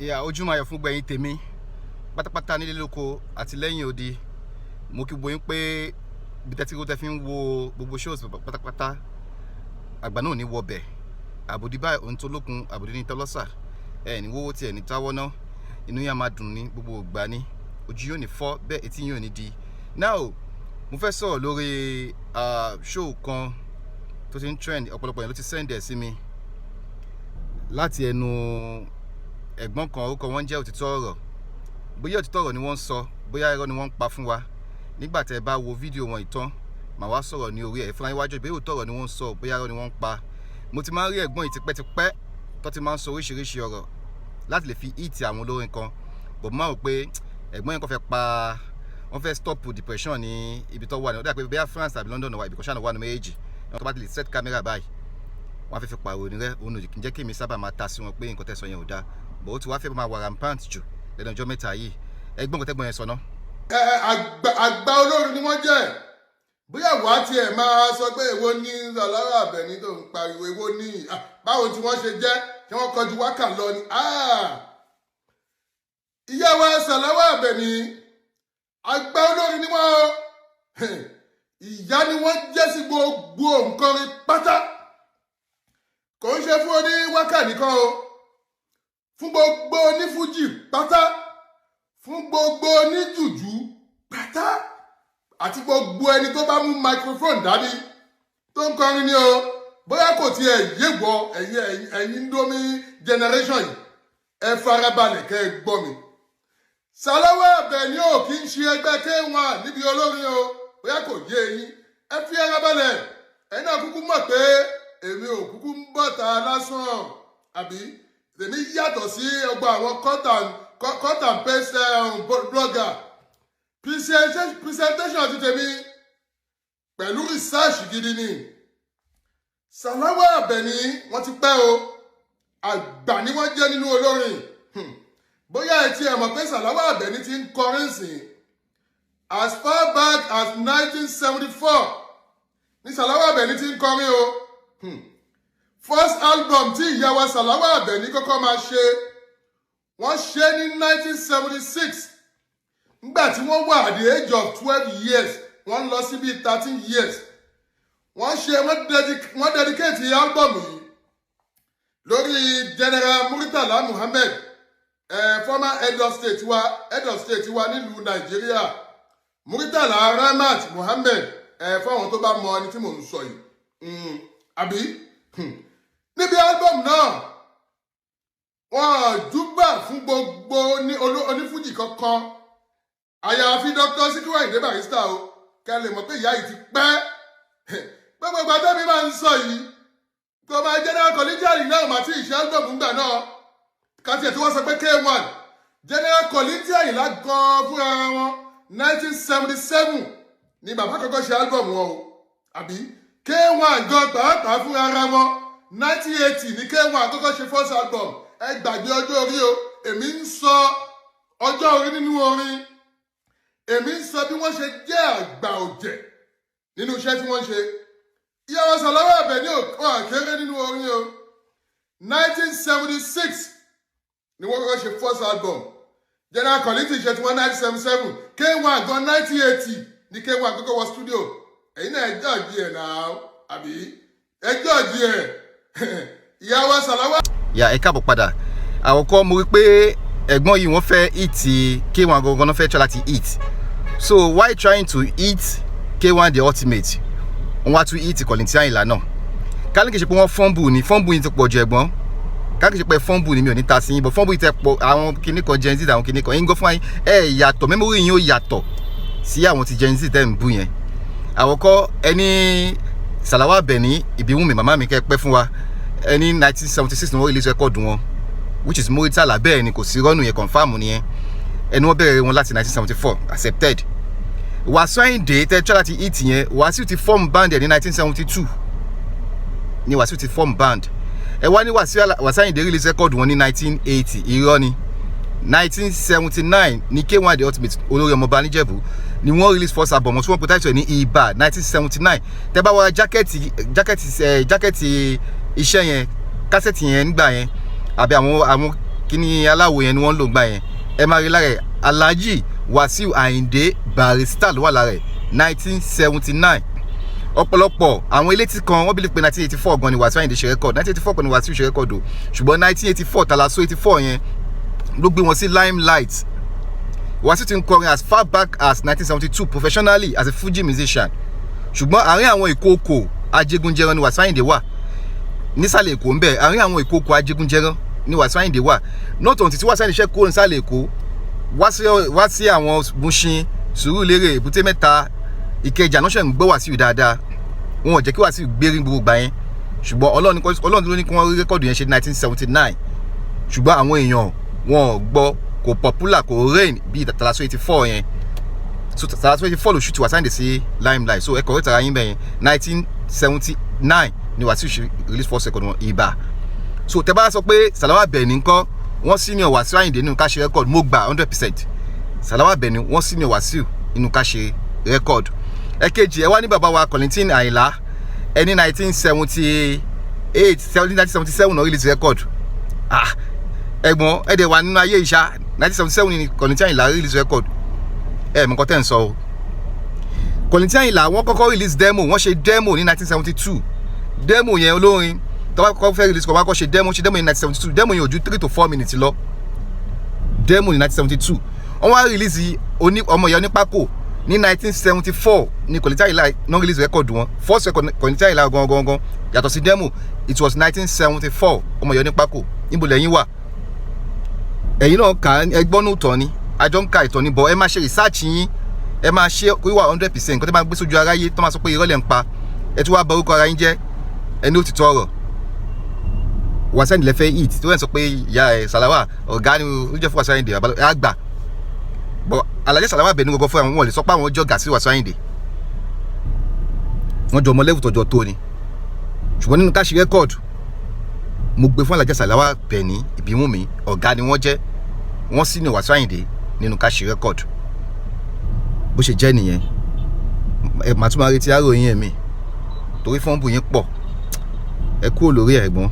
Ìyá ojúmọ́ ayọ̀ fún gbẹ̀yìn tèmi pátápátá nílé lóko àti lẹ́yìn odi. Mo kí gbogbo yín pé bí tẹ́tí kó tẹ́ fi ń wo gbogbo shows pátápátá, àgbà náà ò ní wọbẹ̀. Àbòdí báyìí ohun tó lókun, àbòdí ní tọ́lọ́sà ẹ̀ ní wọ́wọ́ tí ẹ̀ ní táwọ́ ná. Inú yà máa dùn ní gbogbo ìgbà ní ojú yóò ní fọ́ bẹ́ẹ̀, etí yóò ní di. Now, mo fẹ́ sọ̀rọ̀ lórí show kan tó ti ń trend. Ọ̀pọ̀lọpọ̀ yẹn ló ti send ẹ̀ sí mi láti ẹnu ẹ̀gbọ́n kan. Orúkọ wọn jẹ́ Òtítọ́ Ọ̀rọ̀. Bóyá òtítọ́ ọ̀rọ̀ ni wọ́n ń sọ, bóyá irọ́ ni wọ́n ń pa fún wa. Nígbà tẹ́ ẹ bá wo fídíò wọn ìtàn, màá wá sọ̀rọ̀ ní orí ẹ̀ fúnra yín wájú, bóyá òtítọ́ ọ̀rọ̀ ni wọ́n ń sọ, bóyá irọ́ ni wọ́n ń pa. Mo ti máa ń rí ẹ̀gbọ́n yìí tipẹ́tipẹ́ tó ti máa ń sọ oríṣiríṣi ọ̀rọ̀ láti lè fi hit àwọn olórin kan bọ̀. Mo máa rò pé ẹ̀gbọ́n yẹn kò fẹ́ pa wọ́n, fẹ́ stop depression ní ibi tó wà ní. Ó dà pé bóyá France tàbí London wà, ibi kan ṣáà wà ní méjèèjì. Tó bá ti lè set camera báyìí, wọ́n á fẹ́ fi pààrọ̀ ní rẹ́. Òun ò kì í jẹ́ kí èmi sábà máa ta sí wọn pé nǹkan tẹ́ sọ yẹn ò dáa bọ̀. Ó ti wá fẹ́ máa wà rampant jù lẹ́nu ọjọ́ mẹ́ta yìí. Ẹgbọ́n nǹkan tẹ́gbọ́n yẹn sọ ná. Ẹ àgbà olórin ni wọ́n jẹ́. Bóyá wàá tiẹ̀ máa sọ pé èwo ní Sàláwà Àbẹ̀ní tó ń pariwo, èwo ní báwo tí wọ́n ṣe jẹ́ kí wọ́n kọjú wákà lọ ni. Ìyá wa Sàláwà Àbẹ̀ní, àgbà olórin ni wọ́n o. Ìyá ni wọ́n jẹ́ sí gbogbo nǹkan rí pátá. Kò ń ṣe fún oníwákà nìkan o, fún gbogbo onífújì pátá, fún gbogbo oníjùjú pátá, àti gbogbo ẹni tó bá mú microphone dání tó ń kọrin ni o. Bóyá kò tiẹ̀ yé wọ ẹ̀yin Indomie generation yìí, ẹ farabalẹ̀ kẹ́ ẹ gbọ́ mi. Sàláwà Àbẹ̀ní ò kí ń ṣe ẹgbẹ́ K1 níbi olórin o. Bóyá kò yé yín, ẹ fi ara balẹ̀. Ẹ̀yin náà kúkú mọ̀ pé èmi ò kúkú ń bọ̀ta lásán, àbí tèmi yàtọ̀ sí ọgbà àwọn cut and paste blogger. Presentation ti tèmi pẹ̀lú research gidi ni. Sàláwà Àbẹ̀ní, wọ́n ti pẹ́ o, àgbà ni wọ́n jẹ́ nínú olórin. Bóyá ẹ tiẹ̀ mọ̀ pé Sàláwà Àbẹ̀ní ti ń kọrin sìn as far back as 1974 ní Sàláwà Àbẹ̀ní ti ń kọrin o. First album tí ìyá wa Sàláwà Àbẹ̀ní kọ́kọ́ máa ṣe, wọ́n ṣe ní 1976, nígbà tí wọ́n wà at the age of 12 years, wọ́n lọ sí bíi 13 years. Wọ́n ṣe wọ́n dedicate album yìí lórí General Murtala Muhammed, former head of state wa nílùú Nàìjíríà, Murtala Ramat Muhammed. Fáwọn tó bá mọ ẹni tí mò ń sọ yìí, àbí níbi album náà, wọ́n júbà fún gbogbo onífújì kankan àyàfi Dr. Sikiru Ayinde Barrister o. Kẹ́ lè mọ̀ pé ìyá yìí ti pẹ́. Gbogbo ìgbà tẹ́mi máa ń sọ yìí tó máa General Kollington náà mà tí ìṣe album ńgbà náà. Kàtí ẹ̀ tí wọ́n sọ pé K1, General Kollington Àyìnlá gan fúnra wọn, 1977 ni bàbá kọ́kọ́ ṣe album wọn o. Àbí K1 gan pàápàá fúnra wọn, 1980 ní K1 kọ́kọ́ ṣe first album. Ẹ gbàgbé ọjọ́ orí o. Èmi ń sọ ọjọ́ orí nínú orin, èmi ń sọ bí wọ́n ṣe jẹ́ àgbà ọ̀jẹ̀ nínú iṣẹ́ tí wọ́n ń ṣe. Ìyàwó Sàláwà Àbẹ̀ní ò kéré nínú orin o. 1976 ni wọ́n kọ́kọ́ ṣe first album. General Kollington ṣe tí wọ́n 1977. K1 gan, 1980 ní K1 kọ́kọ́ wọ studio. Ẹ̀yin náà, ẹ judge ẹ̀ náà, àbí ẹ judge ẹ̀, ìyàwó Sàláwà. Yà, ẹ káàbọ̀ padà. Àkọ́kọ́, mo rí pé ẹ̀gbọ́n yìí, wọ́n fẹ́ hit K1 gangan náà, fẹ́ try láti hit. So why trying to hit K1 the Ultimate, wọ́n wá tún hit Kollington Àyìnlá náà? Ká ní kì í ṣe pé wọ́n fumble ni. Fumble yìí ti pọ̀ ju. Ẹ̀gbọ́n, ká ní kì í ṣe pé fumble ni, mi ò ní ta sí yín, but fumble yìí ti pọ̀. Àwọn kinní kan Gen Z, àwọn kinní kan yín gan fún yín, ẹ yàtọ̀, memory yín ó yàtọ̀ sí àwọn ti Gen Z tẹ́ ń bú yẹn. Àkọ́kọ́, ẹni Sàláwà Àbẹ̀ní Ìbíwùnmí, màmá mi, kẹ́ pẹ́ fún wa. Ẹni 1976 ni wọ́n release record wọn, which is Muritala. Bẹ́ẹ̀ ni, kò sí rọ́nù yẹn, confirm nìyẹn. Ẹni wọ́n bẹ̀rẹ̀ wọn láti 1974, accepted. Wàsíù Àyìndé tẹ́ try láti hit yẹn, Wàsíù ti form band ẹ̀ ní 1972 ni Wàsíù ti form band. Ẹ wá ní Wàsíù Àyìndé release record wọn ní 1980. Irọ́ ni. 1979 ní K1 the Ultimate, olórí ọmọọba níjẹ̀bú, ni wọ́n release first album tí wọ́n pè title ẹ̀ ní Ibà, 1979. Tẹ́ bá wá jacket iṣẹ́ yẹn, cassette yẹn nígbà yẹn, àbí àwọn Kíní aláwo yẹn ni wọ́n ń lò gbà yẹn. Ẹ máa rí lára ẹ̀, Alhaji Wasiu Ayinde Barrister ló wà lára ẹ̀, 1979. Ọ̀pọ̀lọpọ̀ àwọn elétí kan, wọ́n believe pé 1984 gan ni Wasiu Ayinde ṣe record. 1984 kan ni Wasiu ṣe record o, ṣùgbọ́n 1984, Talaso 84 yẹn ló gbé wọn sí limelight. Wasiu ti ń kọrin as far back as 1972 professionally as a Fuji musician, ṣùgbọ́n àárín àwọn ìkookò ajégunjẹran ni Wasiu Ayinde wà nísàlẹ̀ Èkó ń bẹ̀. Àárín àwọn ìkookò ajégunjẹran ni Wasiu Ayinde wà, not until tí Wasiu Ayinde ṣe kúrò nísàlẹ̀ Èkó wá sí àwọn Mushin, Sùúrùlérè, Èbúté Mẹ́ta, Ìkẹjà náà ṣe ń gbọ́ Wasiu dáadáa. Wọn ò jẹ́ kí Wasiu gbérí gbogbo gbà yẹn, ṣùgbọ́n Ọlọ́run ló ní kí wọ́n rí record yẹn ṣe 1979, ṣùgbọ́n àwọn èèyàn wọn ò gbọ́, kò popular, kò reign bíi Talaso 84 yẹn. So Talaso 84 ló shoot Wasiu Ayinde sí limelight. So ẹ correct ara yín bẹ́yẹn, 1979 ni Wasiu ṣe release first record wọn, Ìbà. So tẹ bá sọ pé Salawa Abeni ńkọ́, wọ́n senior Wasiu Ayinde nínú ká ṣe record, mo gbà 100%. Salawa Abeni, wọ́n senior Wasiu nínú ká ṣe record. Ẹ̀kejì, ẹ wá ní bàbá wa Kollington Àyìnlá, ẹni 1978, 1977 náà release record. Ah, ẹ̀gbọ́n, ẹ dẹ̀ wà nínú ayé ìṣá. 1977 ni Kollington Àyìnlá release record. Ẹ mọ̀ nǹkan tẹ́ ń sọ o. Kollington Àyìnlá, wọ́n kọ́kọ́ release demo, wọ́n ṣe demo ní 1972. Demo yẹn, olórin tó bá kọ́kọ́ fẹ́ release kọ́, wá kọ́ ṣe demo. Ṣe demo ní 1972. Demo yẹn ò ju 3 to 4 minutes lọ. Demo ní 1972. Wọ́n wá release oní ọmọ ìyá onípákó ní 1974 ní Kollington Àyìnlá náà release record wọn. First record Kollington Àyìnlá gangan gangan, yàtọ̀ sí demo, it was 1974, Ọmọ ìyá onípákó. Níbo lẹ́yìn wà? Ẹ̀yin náà kà á, ẹgbọ́n ní ìtàn ni àjọ ń ka ìtàn ni bọ̀. Ẹ máa ṣe research yín, ẹ máa ṣe kó wà 100%. Nǹkan tó máa gbé sójú aráyé tó máa sọ pé irọ́ lẹ̀ ń pa, ẹ tún wá bà orúkọ ara yín jẹ́. Ẹni ó ti tọ́ ọ̀rọ̀ Wasiu Ayinde lẹ́fẹ̀ẹ́ hit tó yẹn sọ pé ìyá ẹ̀ Salawa ọ̀gá ni ó jẹ́ fún Wasiu Ayinde àgbà bọ̀. Alhaji Salawa Abeni gbogbo fún àwọn, wọn lè sọ pé àwọn jọ̀gà sí Wasiu Ayinde. Wọ́n jọ ọmọ level tọjọ́ tó ni, ṣùgbọ́n nínú ká ṣe record, mo gbé fún Alhaji Salawa Abeni Ìbíwùnmí, ọ̀gá ni wọ́n jẹ́, wọ́n sì ní Wasiu Ayinde nínú ká ṣe record. Bó ṣe jẹ́ nìyẹn. Ẹ màá tún máa retí àròyìn ẹ̀mí torí fọ́nbù yín pọ̀. Ẹ kúrò lórí ẹ̀gbọ́n.